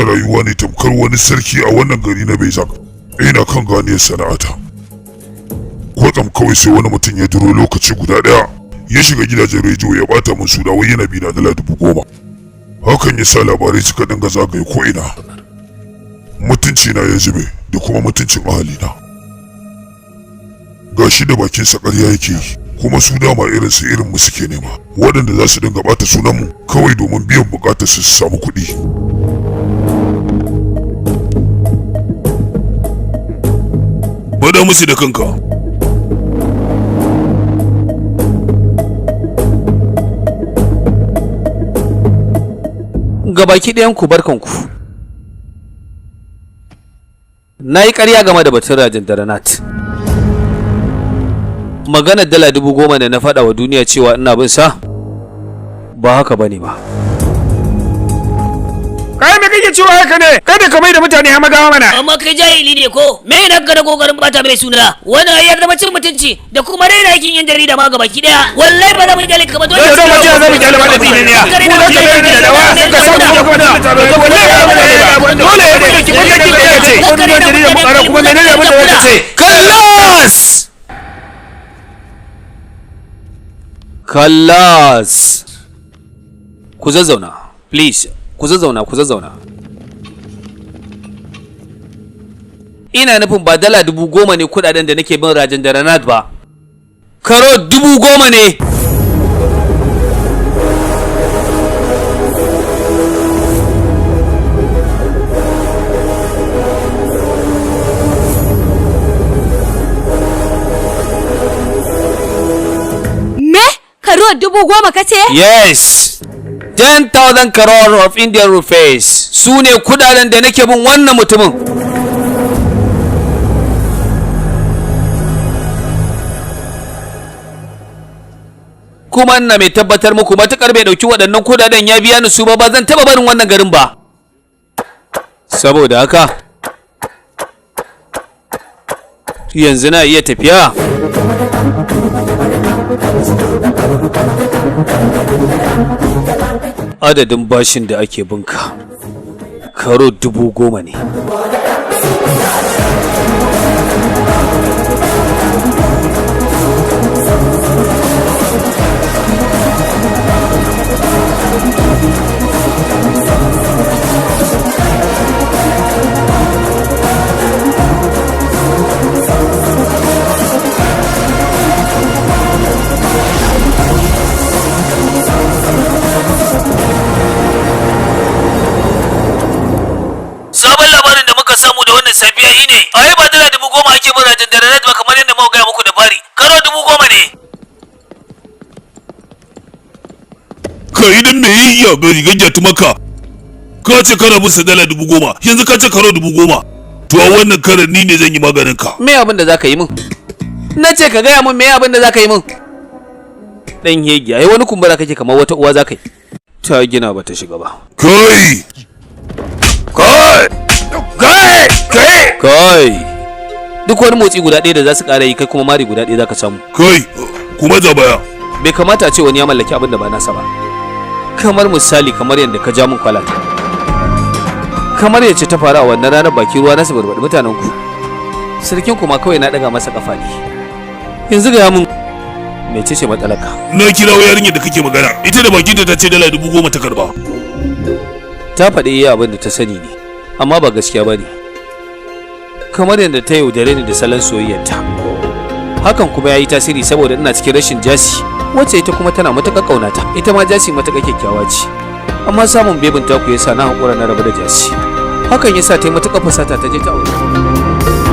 Rayuwa ne tamkar wani sarki a wannan gari na Bezak. Ina kan ganiyar sana'ata. Kwatsam kawai sai wani mutum ya duro lokaci guda ɗaya ya shiga gidajen rediyo ya bata min suna, wai yana bi na $10,000. Hakan ya sa labarai suka dinga zagaye ko'ina. Mutunci na ya zube da kuma mutuncin ahalina. Gashi da bakinsa ƙarya yake yi, kuma su dama irin su irin mu suke nema, waɗanda za su dinga ɓata sunanmu kawai domin biyan buƙatar su su samu kuɗi. Faɗa musu da kanka. Gabaki ɗayan ku, barkanku. Na yi ƙarya game da batun Rajendranath. Maganar $10,000 da na faɗa wa duniya cewa ina bin sa ba haka bane ba. Kai, me kake cewa haka ne? Kada ka mai da mutane hamagawa mana. Amma kai jahili ne ko? Me ne ka da kokarin bata mai suna? Wannan ya zama cin mutunci da kuma raina aikin yan jarida ma gabaki daya. Wallahi ba za mu kyale ka ba, dole. Dole mu ce za mu kyale ba da dini ne. Mu za ka yi da dawa ka samu kuma wallahi ba mu kyale ba. Dole ya dauki matakin da ya ce. Ko yan jarida mu kara kuma menene abin da ya ce? Kallas! Kallas! Ku zazzauna, please. Ku zazzauna, ku zazzauna. Ina nufin ba $10,000 ne kudaden da nake bin Rajendranath ba. Karo 10,000 ne. Me? Karo 10,000 kace? Yes. 10,000 crore of Indian rupees. Su ne kudaden da nake bin wannan mutumin. Kuma ina mai tabbatar muku, matukar bai dauki waɗannan kudaden ya biya ni su ba, ba zan taba barin wannan garin ba. Saboda haka yanzu na iya tafiya. Adadin bashin da ake binka karo 10,000 ne. Sabon labarin da muka samu da wannan safiya yi ne, ai ba $10,000 ake bin Rajendranath ba kamar yadda muka gaya muku da fari, karo 10,000 ne. Ka idan me yi ya ga rigar gyatu maka? Ka ce kana bin sa $10,000, yanzu ka ce karo 10,000. To a wannan karan ni ne zan yi maganin ka. Me abin da zaka yi min? Na ce ka gaya min me abin da zaka yi min? Dan hegi, ai wani kumbura kake kamar wata uwa zaka yi. Ta gina bata shiga ba. Kai! Kai! Kai! Kai! Kai! Duk wani motsi guda ɗaya da za su ƙara yi, kai kuma mari guda ɗaya za ka samu. Kai! Kuma za baya. Bai kamata a ce wani ya mallaki abin da ba nasa ba. Kamar misali, kamar yadda ka ja min kwalata. Kamar yace ta faru a wannan ranar bakin ruwa na su barbaɗi mutanen ku. Sarkin kuma kawai na ɗaga masa ƙafa ne. Yanzu gaya min mece ce matsalarka? Na kirawo yarinyar da kake magana, ita da bakinta ta ce $10,000 ta karba. Ta faɗi iya abin da ta sani ne, amma ba gaskiya ba ne. Kamar yadda ta yaudare ni da salon soyayyarta. Hakan kuma ya yi tasiri saboda ina cikin rashin jasi, wacce ita kuma tana matuƙar ƙaunata. Ita ma jasi matuƙar kyakkyawa ce. Amma samun bebin taku ya sa na haƙura na rabu da jasi. Hakan ya sa ta yi matuƙar fusata ta je ta aure.